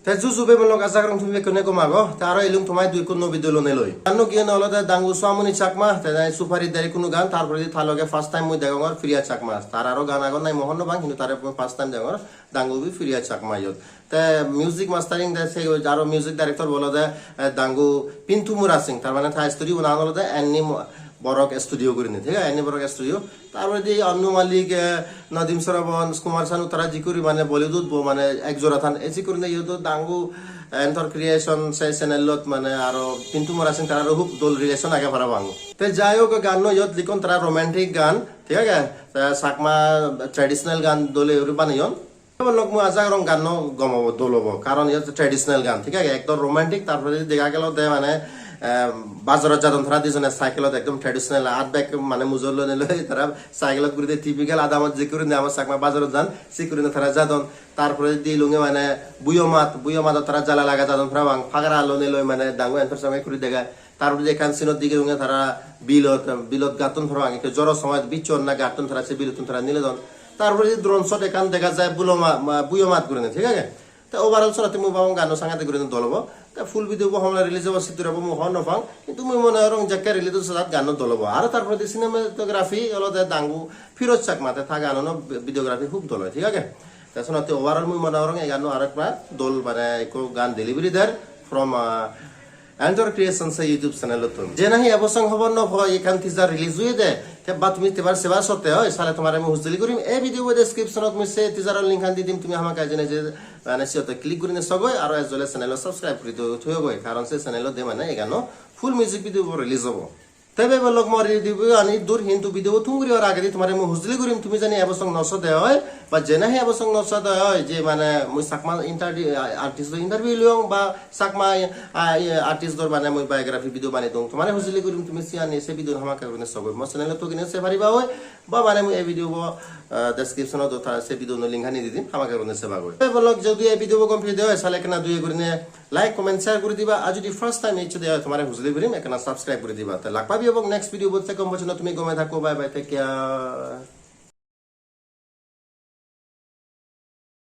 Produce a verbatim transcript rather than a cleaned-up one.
Te juju bebelok, aja gorong tumi bekkune gom ago. Te aro elung tomai dui ekko nuo video lonei loi. Ganno giyene olode Dangu Suamoni Chakma, te jani Supari Deri Kunu gan, tar poredi ta loge first time mui degongor Priya Chakma. Tar aro gan agon nai mo hobor no pang, hintu tare mui first time degongor Dangu bi Priya Chakma iyot. Te music mastering de se aro music director bo olode, eh, Dangu Pintu Murasing, tar mane ta studio bo nang olode Annie Mo-, Borok Studio gurinei, thik age? Annie Borok Studio. Tar poredi Anu Malik, eh, Nadeem Shravan, Kumar Sanu tara jikuri mane Bollywood bo mane ek jora than, e jikuri ne iyot Dangu Anthor Creation se channel-ot mane aro Pintu Murasing tara aro hub dol relation age parapang. Te jai hok, ganno iyot likkon tara romantic gan, thik age? Te Chakma traditional gan dole guri baneyon. Lok mui aja gorong ganno gom obo, dol obo, karon iyot traditional gan, thik age? Ekdom romantic, tar poredi dega gelo de mane, eh, bazarot jadon tara dijone cycle-ot, ekdom traditional, at bag mane mujot lonei loi tara cycle-ot guri de, typical adamot jikuri ne ama Chakma bazarot jan, sikuri ne tara jadon. Tar poredi lunge mane buyo mat, buyo matot tara jala laga jadon parapang, pagara lonei loi mane Dangu Anthor Chakma guri dega. Tar poredi ekkan scene-ot dege lunge tara bilot, bilot gattun parapang, ekko joro somoy bicchon na gattun tara, se bilottun tara niledon. Tar poredi drone shot ekkan dega jai bulo ma-, ma-, buyo mat gurinei, thik age? Te overall senotte mui babong ganno sangadik gurinei dol obo. Te full video bo homole release obo, sidu obo mui hobor no pang. Hintu mui mone gorong jekke release obo, sat ganno dol obo. Aro tar poredi cinematography olode Dangu Firoz Chakma, te ta ganono videography hub dol oi, thik age? Te senotte overall mui mone gorong ei ganno aro ekbar dol, mane ekko gan delivery der from, ah, Anthor Creation se YouTube channel-ottun. Je nahi ebo song hobor no poi, ekkan teaser release oyede, te ba tumi tebar seba sotte oi, sale tomare mui hujuli gurim. Ei video bo description-ot mui se teaser-or link-an di dim, tumi hamakkai jeinei je mane siyot click gurinei sogoi, aro as well as channel-o subscribe guri do-, thoyogoi, karon se channel-ot de mane ei ganno full music video bo release obo. Te bebelok, mor review ani dur, hintu video bo thum guri or agedi tomare mui hujuli gurim, tumi jani ebo song no sode oi, ba je nahi ebo song no sode oi, je mane mui Chakma interview, a-, artist do interview liyong, ba Chakma, a, iye, artist dor mane mui biography video banei dong, tomare hujuli gurim tumi siyani se video hamakkai gurinei sogoi. Mo channel-ot thogine sei pariba oi, ba mane mui ei video bo, ah, description-ot do tara se video no link-ani di dim, hamakkai gurinei seba goi. Te bebelok, jodi ei video bo gom peye de oi, sale ekkena doye gurinei like, comment, share guri diba. Ar jodi first time eccho de oi, tomare hujuli gurim, ekkena subscribe guri diba. Te lak pabi obong next video bot, se kom pojjonto tumi gome thakko, bye bye, take care.